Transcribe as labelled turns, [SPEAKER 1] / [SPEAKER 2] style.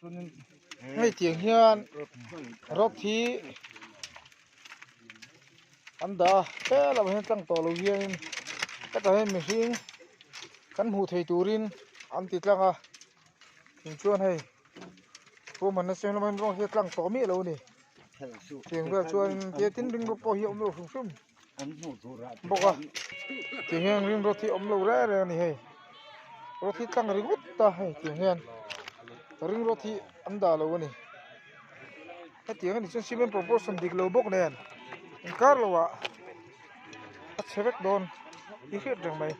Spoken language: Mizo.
[SPEAKER 1] Hei tiang hian rod hi an dah a helamah hian tlang tawh lo hianin hetah hian mihring kan hmuh theih turin an ti tlang a tin chuan hei ruahmanna siam lamah hian rawng hi a tlang tawh miah lo a ni tiang vel chuan tin ring rod pawh hi a awm lo hrim hrim bawk a tiang hian ring rod hi a awm lo reng reng a ni hei rod hi tlang ringawt a hei tiang hian ring rod hi an dah lo a ni hetiang a nih chuan cement proportion dik lo bawk nen inkar lo ah a chhe vek dawn i hriat reng mai.